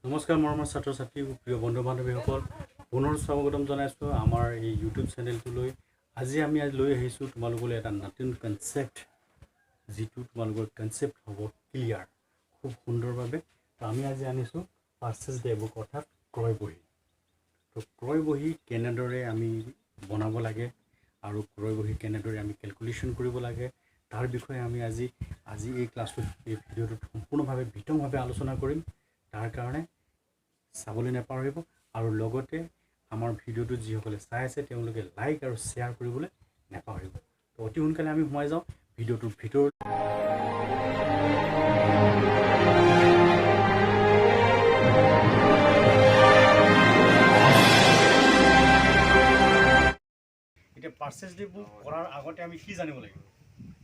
নমস্কাৰ মৰমৰ ছাত্ৰ ছাত্ৰী, প্ৰিয় বন্ধু বান্ধৱীসকল, পুনৰ স্বাগতম জনাইছোঁ আমাৰ এই ইউটিউব চেনেলটোলৈ। আজি আমি আজি লৈ আহিছোঁ তোমালোকলৈ এটা নতুন কনচেপ্ট, যিটো তোমালোকৰ কনচেপ্ট হ'ব ক্লিয়াৰ খুব সুন্দৰভাৱে। তো আমি আজি আনিছোঁ পাৰ্চেছ ডে বুক, অৰ্থাৎ ক্ৰয় বহী। তো ক্ৰয় বহী কেনেদৰে আমি বনাব লাগে আৰু ক্ৰয় বহী কেনেদৰে আমি কেলকুলেশ্যন কৰিব লাগে, তাৰ বিষয়ে আমি আজি আজি এই ক্লাছটোত, এই ভিডিঅ'টোত সম্পূৰ্ণভাৱে বিতংভাৱে আলোচনা কৰিম। তাৰ কাৰণে চাবলৈ নাপাহৰিব আৰু লগতে আমাৰ ভিডিঅ'টো যিসকলে চাই আছে তেওঁলোকে লাইক আৰু শ্বেয়াৰ কৰিবলৈ নাপাহৰিব। তো অতি সোনকালে আমি সোমাই যাওঁ ভিডিঅ'টোৰ ভিতৰত। এতিয়া পাৰ্চেছ ডে বুক কৰাৰ আগতে আমি কি জানিব লাগিব,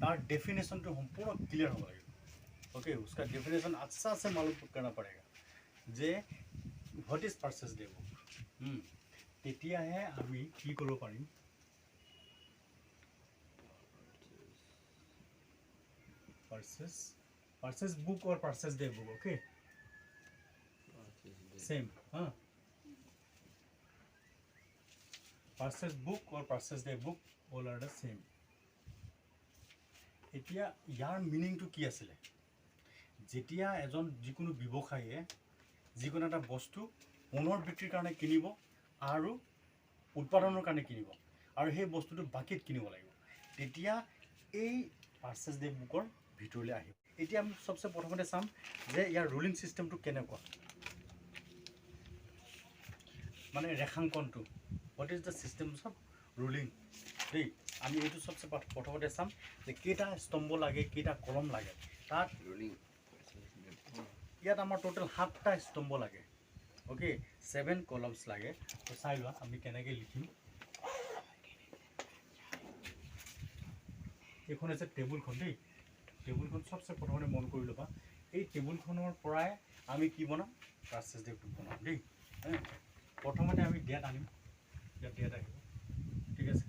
তাৰ ডেফিনেশ্যনটো সম্পূৰ্ণ ক্লিয়াৰ হ'ব লাগিব। ओके, उसका डेफिनेशन अच्छा से मालूम करना पड़ेगा যে what is purchase day book. তেতিয়াহে আমি কি কৰিব পাৰিম, purchase book or purchase day book, okay, same. হা, purchase book or purchase day book all are the same. এতিয়া ইয়াৰ মিনিংটো কি আছিলে, যেতিয়া এজন যিকোনো ব্যৱসায়ীয়ে যিকোনো এটা বস্তু পুনৰ বিক্ৰীৰ কাৰণে কিনিব আৰু উৎপাদনৰ কাৰণে কিনিব আৰু সেই বস্তুটো বাকীত কিনিব লাগিব, তেতিয়া এই পাৰ্চেছ ডে বুকৰ ভিতৰলৈ আহিব। এতিয়া আমি চবচে প্ৰথমতে চাম যে ইয়াৰ ৰুলিং ছিষ্টেমটো কেনেকুৱা, মানে ৰেখাংকনটো, what is the system of ruling দেই। আমি এইটো চবচে প্ৰথমতে চাম যে কেইটা স্তম্ভ লাগে, কেইটা কলম লাগে। তাত ইয়াত আমাৰ টোটেল 7টা স্তম্ভ লাগে, অ'কে, 7 কলমছ লাগে। তো চাই লোৱা আমি কেনেকৈ লিখিম। এইখন হৈছে টেবুলখন দেই। টেবুলখন চবচে প্ৰথমতে মন কৰি ল'বা। এই টেবুলখনৰ পৰাই আমি কি বনাম, পাৰ্চেছ ডে বুক বনাম দেই। প্ৰথমতে আমি ডেট আনিম, ইয়াত ডেট আহিব, ঠিক আছে।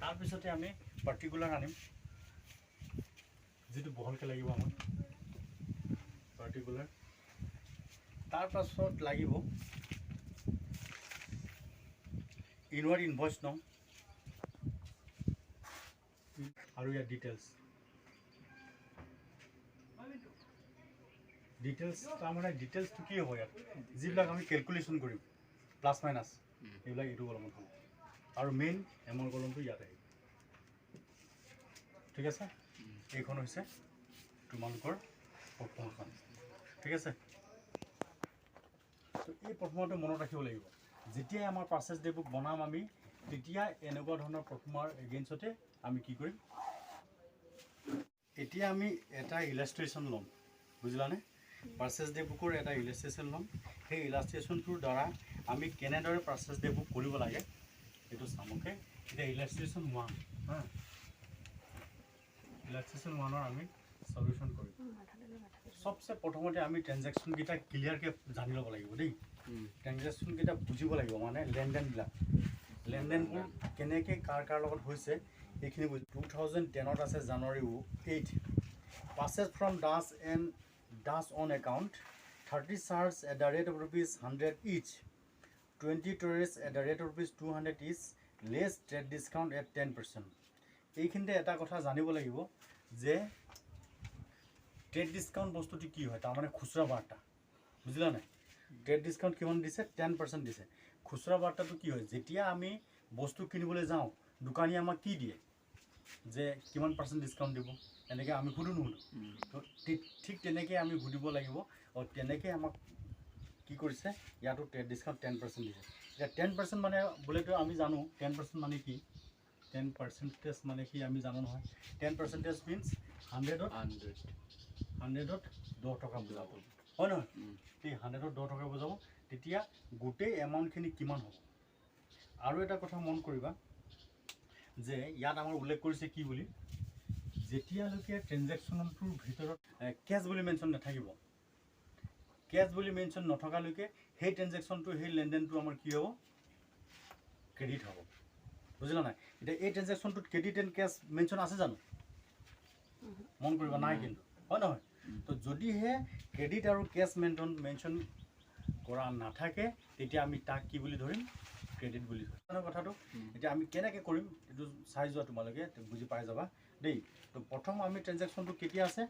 তাৰপিছতে আমি পাৰ্টিকুলাৰ আনিম, যিটো বহলকৈ লাগিব আমাক পাৰ্টিকুলাৰ। তাৰপাছত লাগিব ইনৱাৰ্ড ইনভইচ নং আৰু ইয়াৰ ডিটেইলছ। ডিটেইলছ তাৰমানে ডিটেইলছটো কি হ'ব, ইয়াত যিবিলাক আমি কেলকুলেশ্যন কৰিম প্লাছ মাইনাছ, এইবিলাক এইটো কলমত হ'ব আৰু মেইন এমৰ কলমটো ইয়াত আহিব, ঠিক আছে। এইখন হৈছে তোমালোকৰ প্ৰথমখন, ঠিক আছে। তো এই প্ৰথমতে মনত ৰাখিব লাগিব, যেতিয়াই আমাৰ পাৰ্চেছ ডে বুক বনাম আমি, তেতিয়া এনেকুৱা ধৰণৰ প্ৰথমৰ এগেইনষ্টতে আমি কি কৰিম। এতিয়া আমি এটা ইলাষ্ট্ৰেশ্যন ল'ম, বুজিলানে? পাৰ্চেছ ডে বুকৰ এটা ইলাষ্ট্ৰেশ্যন ল'ম। সেই ইলাষ্ট্ৰেশ্যনটোৰ দ্বাৰা আমি কেনেদৰে পাৰ্চেছ ডে বুক কৰিব লাগে এইটো চাম, অ'কে। এতিয়া ইলাষ্ট্ৰেশ্যন 1, হা, ইলাষ্ট্ৰেশ্যন 1ৰ আমি চলিউশ্যন কৰিম। চবচে প্ৰথমতে আমি ট্ৰেনজেকশ্যনকেইটা ক্লিয়াৰকৈ জানি ল'ব লাগিব দেই। ট্ৰেনজেকশ্যনকেইটা বুজিব লাগিব, মানে লেনদেনবিলাক, লেনদেনবোৰ কেনেকৈ কাৰ কাৰ লগত হৈছে এইখিনি বুজি। 2010ত আছে January 8, purchase from Das and Das on account 30 shirts at the rate of rupees 100 each, 20 tourists at the rate of rupees 200 each, less trade discount at 10%। এইখিনিতে এটা কথা জানিব লাগিব যে ট্ৰেড ডিছকাউণ্ট বস্তুটো কি হয়, তাৰমানে খুচুৰা বাৰ্তা, বুজিলা নাই? ট্ৰেড ডিছকাউণ্ট কিমান দিছে, 10% দিছে। খুচুৰা বাৰ্তাটো কি হয়, যেতিয়া আমি বস্তু কিনিবলৈ যাওঁ দোকানীয়ে আমাক কি দিয়ে, যে কিমান পাৰ্চেণ্ট ডিছকাউণ্ট দিব, এনেকৈ আমি সুধো নুসুধো? তো ঠিক তেনেকৈ আমি সুধিব লাগিব। আৰু তেনেকৈ আমাক কি কৰিছে, ইয়াতো ট্ৰেড ডিছকাউণ্ট 10% দিছে। এতিয়া 10% মানে বোলেতো আমি জানো 10% মানে কি, 10% মানে কি আমি জানো নহয়। 10% মিনছ 100ত 10 টকা বুজাব, হয় নহয়? এই 100ত 10 টকা বুজাব, তেতিয়া গোটেই এমাউণ্টখিনি কিমান হ'ব। আৰু এটা কথা মন কৰিবা যে ইয়াত আমাৰ উল্লেখ কৰিছে কি বুলি, যেতিয়ালৈকে ট্ৰেনজেকশ্যনটোৰ ভিতৰত কেছ বুলি মেনশ্যন নাথাকিব, কেছ বুলি মেনশ্যন নথকালৈকে সেই ট্ৰেনজেকশ্যনটো, সেই লেনদেনটো আমাৰ কি হ'ব, ক্ৰেডিট হ'ব, বুজিলা নাই? এতিয়া এই ট্ৰেনজেকশ্যনটোত ক্ৰেডিট এণ্ড কেছ মেনশ্যন আছে জানো? মন কৰিবা, নাই কিন্তু, হয় নহয়? তো যদিহে ক্ৰেডিট আৰু কেছ মেনশ্যন কৰা নাথাকে, তেতিয়া আমি তাক কি বুলি ধৰিম? ক্ৰেডিট বুলি ধৰিম। কথাটো এতিয়া আমি কেনেকৈ কৰিম, এইটো চাই যোৱা তোমালোকে, বুজি পাই যাবা দেই। তো প্ৰথম আমি ট্ৰেনজেকশ্যনটো কেতিয়া আছে?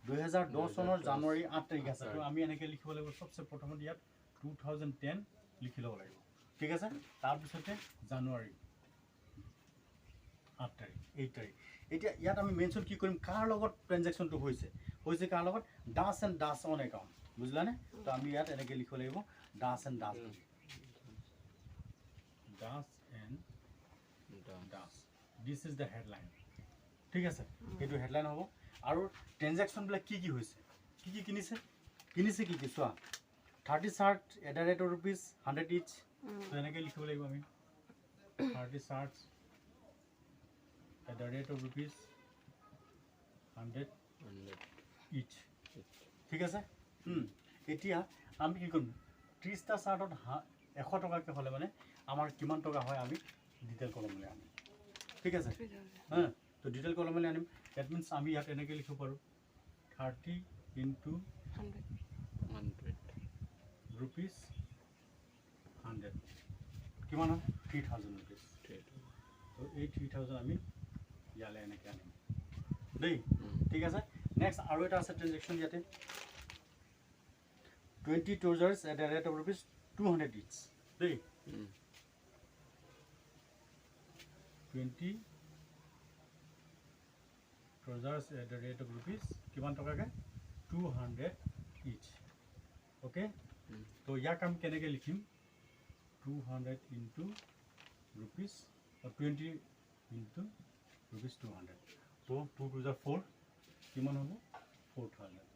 2010 চনৰ জানুৱাৰী 8 তাৰিখ আছে। তো আমি এনেকৈ লিখিব লাগিব, চবচে প্ৰথমতে ইয়াত 2010 লিখি ল'ব লাগিব, ঠিক আছে। তাৰপিছতে জানুৱাৰী 8 তাৰিখ, 8 তাৰিখ। এতিয়া ইয়াত আমি মেনশ্যন কি কৰিম? কাৰ লগত ট্ৰেনজেকশ্যনটো হৈছে? হৈছে কাৰ লগত? Das and Das on account, বুজিলানে? তো আমি ইয়াত এনেকৈ লিখিব লাগিব দাস এণ্ড দাস বুলি, Das and Das. This is the headline, ঠিক আছে। সেইটো হেডলাইন হ'ব। আৰু ট্ৰেনজেকশ্যনবিলাক কি কি হৈছে, কি কি কিনিছে, কিনিছে কি কি চোৱা। 30 shirt at the rate of ₹100 each. তো এনেকৈ লিখিব লাগিব আমি, 30 shirts at the rate of ₹100 each, ঠিক আছে। এতিয়া আমি কি কৰিম? 30টা চাৰ্টত 100 টকাকৈ হ'লে মানে আমাৰ কিমান টকা হয়, আমি ডিটেইল কলমলৈ আনিম, ঠিক আছে। হা, তো ডিটেইল কলমলৈ আনিম। That means আমি ইয়াত এনেকৈ লিখিব পাৰোঁ, 30 ইনটু ₹100 কিমান হয়? ₹3000। তো এই 3000 আমি ইয়ালৈ এনেকৈ আনিম দেই, ঠিক আছে। নেক্সট আৰু এটা আছে ট্ৰেনজেকশ্যন ইয়াতে, 20 trousers at the rate of ₹200 each দেই। 20 trousers at the rate of rupees কিমান টকাকৈ? 200 ইচ, অ'কে। তো ইয়াক আমি কেনেকৈ লিখিম? 200 ইনটু ৰুপিজ 20 ইনটু ₹200। তো 2 2 জা 4, কিমান হ'ব? 4000,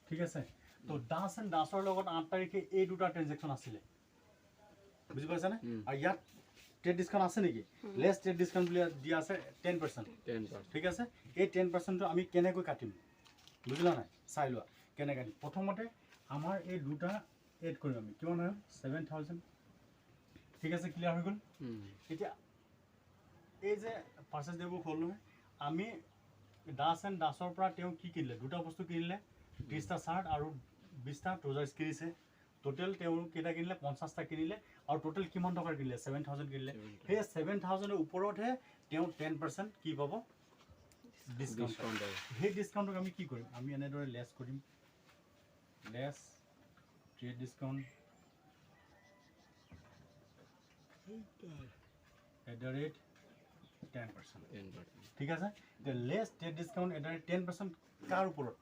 ঠিক আছে। তো দাস এণ্ড দাসৰ লগত 8 তাৰিখে এই দুটা ট্ৰেনজেকশ্যন আছিলে, বুজি পাইছানে? আৰু ইয়াত ট্ৰেড ডিছকাউণ্ট আছে নেকি? লেছ ট্ৰেড ডিছকাউণ্ট বুলি দিয়া আছে 10%, ঠিক আছে। এই 10%টো আমি কেনেকৈ কাটিম, বুজিলা নাই? চাই লোৱা কেনেকৈ কাটিম। প্ৰথমতে আমাৰ এই দুটা এড কৰিম আমি, কিমান হয়? 7000, ঠিক আছে, ক্লিয়াৰ হৈ গ'ল। এতিয়া এই যে পাৰ্চেছ ডে বুক হ'ল নহয়, আমি দাস এণ্ড দাসৰ পৰা তেওঁ কি কিনিলে? দুটা বস্তু কিনিলে, 30টা চাৰ্ট আৰু 20টা ট্ৰাউজাৰ্ছ কিনিছে। টোটেল তেওঁ কেইটা কিনিলে? 50টা কিনিলে। আৰু টোটেল কিমান টকাৰ কিনিলে? 7000 কিনিলে। সেই 7000ৰ ওপৰতহে তেওঁ 10% কি পাব? ডিছকাউণ্ট। সেই ডিছকাউণ্টক আমি কি কৰিম? আমি এনেদৰে লেছ কৰিম, less trade discount at the rate 10%, ঠিক আছে। এতিয়া less trade discount at the rate 10% কাৰ ওপৰত?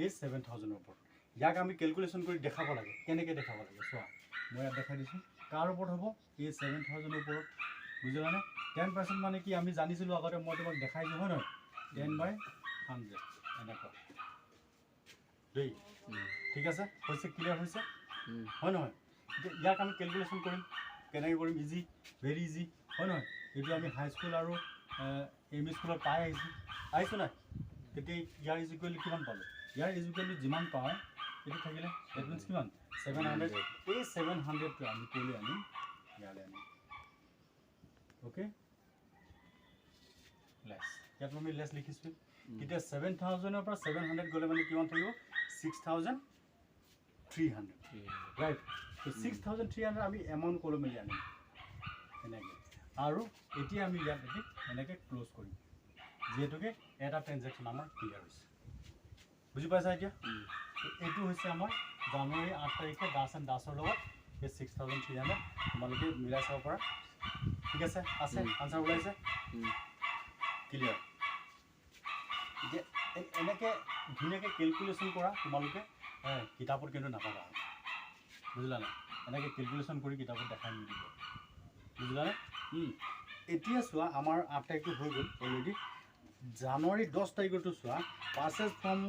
এই 7000ৰ ওপৰত। ইয়াক আমি কেলকুলেশ্যন কৰি দেখাব লাগে। কেনেকৈ দেখাব লাগে চোৱা, মই ইয়াত দেখাই দিছোঁ। কাৰ ওপৰত হ'ব? এই 7000ৰ ওপৰত, বুজিলানে? 10% মানে কি আমি জানিছিলোঁ আগতে, মই তোমাক দেখাইছোঁ, হয় নহয়? 10/100 এনেকুৱা দেই, ঠিক আছে। হৈছে, ক্লিয়াৰ হৈছে, হয় নহয়? এতিয়া ইয়াক আমি কেলকুলেশ্যন কৰিম। কেনেকৈ কৰিম? ইজি, ভেৰি ইজি, হয় নহয়? এইটো আমি হাইস্কুল আৰু এম ই স্কুলত পাই আহিছোঁ, আহিছোঁ নাই? তেতিয়া ইয়াৰ ইজুকেল কিমান পালোঁ? ইয়াৰ ইজুকেলটো যিমান পাওঁ এইটো থাকিলে, that means কিমান? 700। এই 700টো আমি ক'লৈ আনিম? ইয়ালৈ আনিম, অ'কে। লেছ, ইয়াত আমি লেছ লিখিছোঁ। তেতিয়া 7000ৰ পৰা 700 গ'লে মানে কিমান থাকিব? 6300, ৰাইট। তো 6300 আমি এমাউণ্ট কলমেলি আনিম এনেকৈ। আৰু এতিয়া আমি ইয়াত এটি এনেকৈ ক্ল'জ কৰিম, যিহেতুকে এটা ট্ৰেনজেকশ্যন আমাৰ ক্লিয়াৰ হৈছে, বুজি পাইছা এতিয়া? এইটো হৈছে আমাৰ জানুৱাৰী 8 তাৰিখে দাস এণ্ড দাসৰ লগত এই 6300 তোমালোকে মিলাই চাব পাৰা, ঠিক আছে। আছে আনচাৰ ওলাইছে, ক্লিয়াৰ। এতিয়া এনেকৈ ধুনীয়াকৈ কেলকুলেশ্যন কৰা তোমালোকে কিতাপত কিন্তু নাপাবা, বুজিলা নাই? এনেকৈ কেলকুলেশ্যন কৰি কিতাপত দেখাই নিদিব, বুজিলানে? এতিয়া চোৱা, আমাৰ 8 তাৰিখটো হৈ গ'ল অলৰেডি। জানুৱাৰী 10 তাৰিখতো চোৱা, purchase from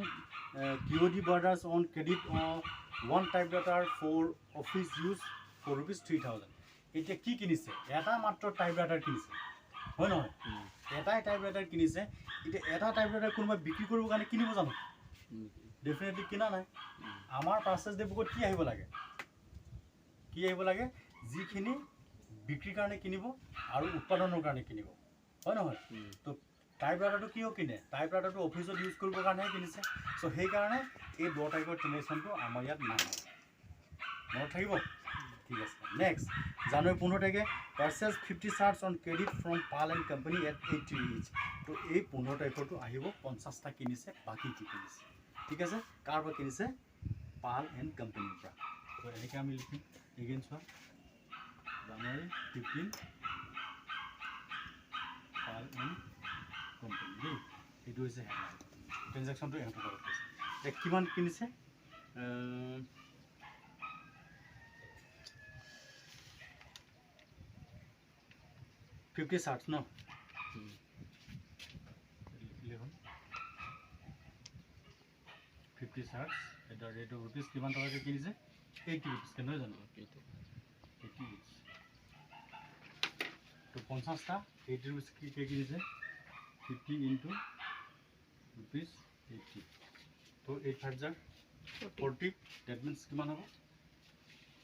Q D brothers on credit 1 typewriter for office use for ₹3000। এতিয়া কি কিনিছে? এটা মাত্ৰ টাইপ ৰাইটাৰ কিনিছে, হয় নহয়? এটাই টাইপ ৰাইটাৰ কিনিছে। এতিয়া এটা টাইপ ৰাইটাৰ কোনোবাই বিক্ৰী কৰিবৰ কাৰণে কিনিব জানো? ডেফিনেটলি কিনা নাই। আমাৰ পাৰ্চেছ ডে বুকত কি আহিব লাগে? কি আহিব লাগে? যিখিনি বিক্ৰীৰ কাৰণে কিনিব আৰু উৎপাদনৰ কাৰণে কিনিব, হয় নহয়? তো টাইপ ৰাইটাৰটো কিয় কিনে? টাইপ ৰাইটাৰটো অফিচত ইউজ কৰিবৰ কাৰণেহে কিনিছে। চ' সেইকাৰণে এই 10 তাৰিখৰ ট্ৰেনজেকশ্যনটো আমাৰ ইয়াত নাহে। মনত থাকিব। ঠিক আছে, নেক্সট জানুৱাৰী 15 তাৰিখে purchase 50 shirts on credit from Pal and company at 80 each. তো এই 15 তাৰিখৰটো আহিব, 50টা কিনিছে, বাকী কি কিনিছে, ঠিক আছে, কাৰ পৰা কিনিছে, পাল এণ্ড কোম্পানীৰ পৰা। তো এনেকৈ আমি লিখিম, এগেইন চোৱা জানুৱাৰী 15 পাল এণ্ড কোম্পানী দেই, এইটো হৈছে হেডলাইন। ট্ৰেনজেকশ্যনটো ইহঁতৰ লগত হৈছে। এতিয়া কিমান কিনিছে, 50 চাৰ্টছ ন, লিখিলে হ'ল 50 shirts at the rate of rupees কিমান টকাকৈ কিনিছে, 80 ৰুপিজকৈ নহয় জানো, 80 ইচ। তো 50টা 80 ৰুপিজ কি কিনিছে, 50 ইনটু ৰুপিজ 80, তো 8 5 জাৰ 40, that means কিমান হ'ব,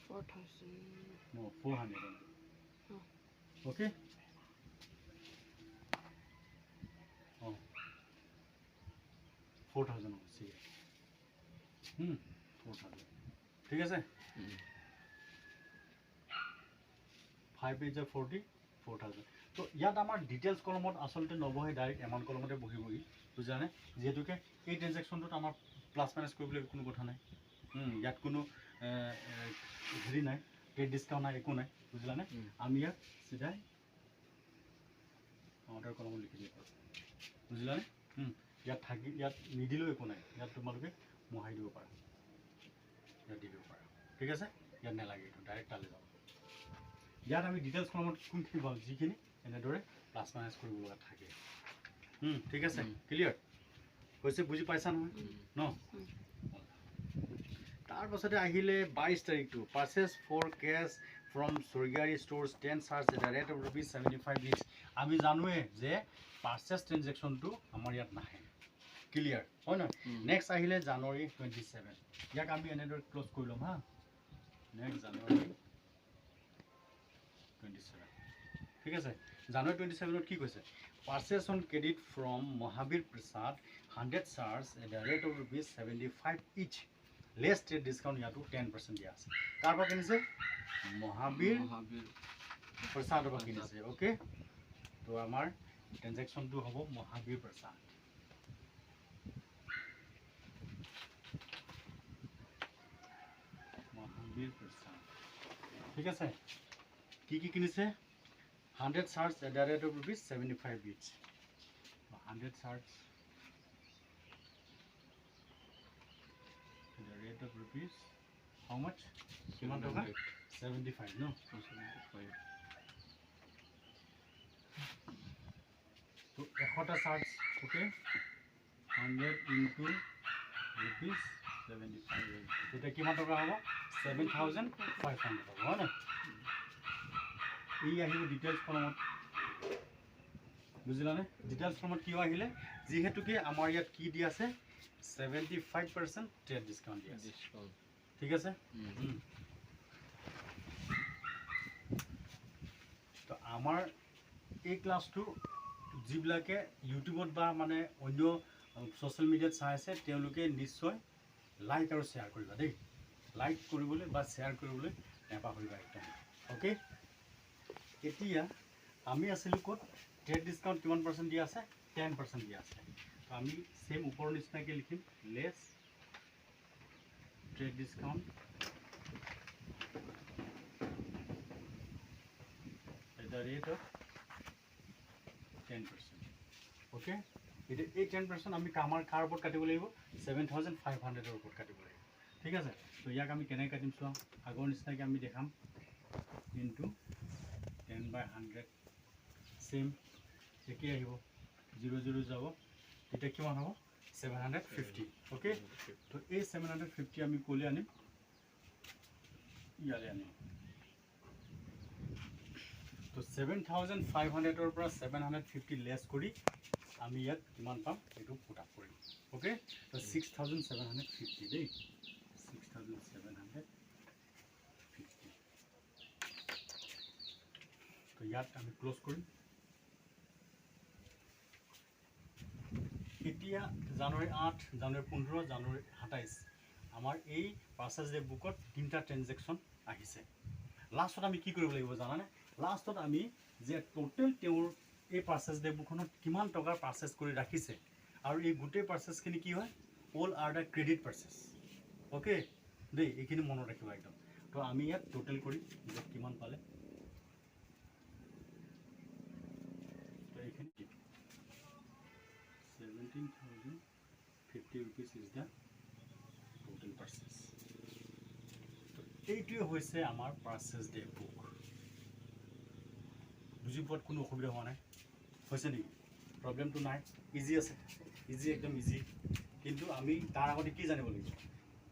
400। অ'কে, অঁ 4000 হ'ব ঠিক আছে, 4000 ঠিক আছে। 5 8 জাৰ 40, 4000। তো ইয়াত আমাৰ ডিটেইলছ কলমত আচলতে নবহে, ডাইৰেক্ট এমাউণ্ট কলমতে বহিবহি, বুজিলানে? যিহেতুকে এই ট্ৰেনজেকশ্যনটোত আমাৰ প্লাছ মাইনাছ কৰিবলৈ কোনো কথা নাই, ইয়াত কোনো হেৰি নাই, ট্ৰেড ডিছকাউণ্ট নাই, একো নাই, বুজিলানে? আমি ইয়াত চিধাই অৰ্ডাৰ কলমত লিখি দিব পাৰোঁ, বুজিলানে? ইয়াত থাকি ইয়াত নিদিলেও একো নাই, ইয়াত তোমালোকে মোহাৰি দিব পাৰা, ইয়াত দি দিব পাৰা, ঠিক আছে। ইয়াত নালাগে, এইটো ডাইৰেক্ট তালৈ যাব। ইয়াত আমি ডিটেইলছ কলমত কোনখিনি পাওঁ, যিখিনি এনেদৰে প্লাছ মাইনাছ কৰিব লগা থাকে। ঠিক আছে, ক্লিয়াৰ হৈছে, বুজি পাইছা নহয় ন? তাৰপাছতে আহিলে 22 তাৰিখটো, purchase for cash from Swargiary stores 10 shirts at the rate of rupees 75 each. আমি জানোৱে যে পাৰ্চেছ ট্ৰেনজেকশ্যনটো আমাৰ ইয়াত নাহে, ক্লিয়াৰ হয় নহয়? নেক্সট আহিলে জানুৱাৰী 27, ইয়াক আমি এনেদৰে ক্ল'জ কৰি ল'ম হা। নেক্সট জানুৱাৰী 27, ঠিক আছে। জানুৱাৰী 27ত কি কৈছে, purchase on credit from Mahabir Prasad 100 shirts at the rate of rupees 75 each, less trade discount ইয়াতো 10% দিয়া আছে। কাৰ পৰা কিনিছে, মহাবীৰ প্ৰসাদৰ পৰা কিনিছে। অ'কে, তো আমাৰ ট্ৰেনজেকশ্যনটো হ'ব মহাবীৰ প্ৰসাদ। মহাবীৰ প্ৰসাদ, ঠিক আছে। কি কি কিনিছে, 100 shirts at the rate of rupees 75 each, 100 shirts at the rate of rupees how much, কিমান টকা, 75 ন, 75। তো 100টা shirts, okay, 100 into rupees 75, তেতিয়া কিমান টকা হ'ব, 7500 হ'ব, হয় নাই? এই আহিব ডিটেইলছ ফৰ্মত, বুজিলানে? ডিটেইলছ ফৰ্মত কিয় আহিলে, যিহেতুকে আমাৰ ইয়াত কি দি আছে, 75% ট্ৰেড ডিছকাউণ্ট দি আছে, ঠিক আছে। তো আমাৰ এই ক্লাছটো যিবিলাকে ইউটিউবত বা মানে অন্য ছ'চিয়েল মিডিয়াত চাই আছে, তেওঁলোকে নিশ্চয় লাইক আৰু শ্বেয়াৰ কৰিবা দেই, লাইক কৰিবলৈ বা শ্বেয়াৰ কৰিবলৈ নাপাহৰিবা একদম, অ'কে। এতিয়া আমি আছিলোঁ ক'ত, ট্ৰেড ডিছকাউণ্ট কিমান পাৰ্চেণ্ট দিয়া আছে, 10% দিয়া আছে। তো আমি ছেইম ওপৰৰ নিচিনাকৈ লিখিম, less trade discount at the rate of 10%, okay. এতিয়া এই 10% আমি আমাৰ কাৰ ওপৰত কাটিব লাগিব, 7500ৰ ওপৰত কাটিব লাগিব, ঠিক আছে। তো ইয়াক আমি কেনেকৈ কাটিম চোৱা, আগৰ নিচিনাকৈ আমি দেখাম, ইনটু 10/100, ছেইম একেই আহিব, 0 0 যাব, তেতিয়া কিমান হ'ব, 750, অ'কে। তো এই 750 আমি ক'লৈ আনিম, ইয়ালৈ আনিম। তো 7500ৰ পৰা 750 লেছ কৰি আমি ইয়াত কিমান পাম এইটো পুট আপ কৰিম, অ'কে। তো 6750 দেই, 6750। তো ইয়াত আমি ক্ল'জ কৰিম। এতিয়া জানুৱাৰী 8, জানুৱাৰী 15, জানুৱাৰী 27 আমাৰ এই পাৰ্চেছ ডে বুকত তিনিটা ট্ৰেনজেকশ্যন আহিছে। লাষ্টত আমি কি কৰিব লাগিব জানানে? লাষ্টত আমি যে টোটেল তেওঁৰ এই পাৰ্চেছ ডে বুকখনত কিমান টকাৰ পাৰ্চেছ কৰি ৰাখিছে, আৰু এই গোটেই পাৰ্চেছখিনি কি হয়, all are the credit purchase. Okay দেই, এইখিনি মনত ৰাখিবা একদম। তো আমি ইয়াত টোটেল কৰিম যে কিমান পালে। তো এইখিনি 17,050 rupees is the total purchase. তো এইটোৱে হৈছে আমাৰ পাৰ্চেছ ডে বুক। বুজি পোৱাত কোনো অসুবিধা হোৱা নাই, হৈছে নেকি? প্ৰব্লেমটো নাই, ইজি আছে, ইজি, একদম ইজি। কিন্তু আমি তাৰ আগতে কি জানিব লাগিব?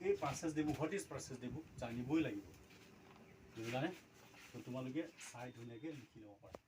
এই purchase day book, what is purchase day book জানিবই লাগিব, বুজিলানে? তো তোমালোকে চাই ধুনীয়াকৈ লিখি ল'ব পাৰা।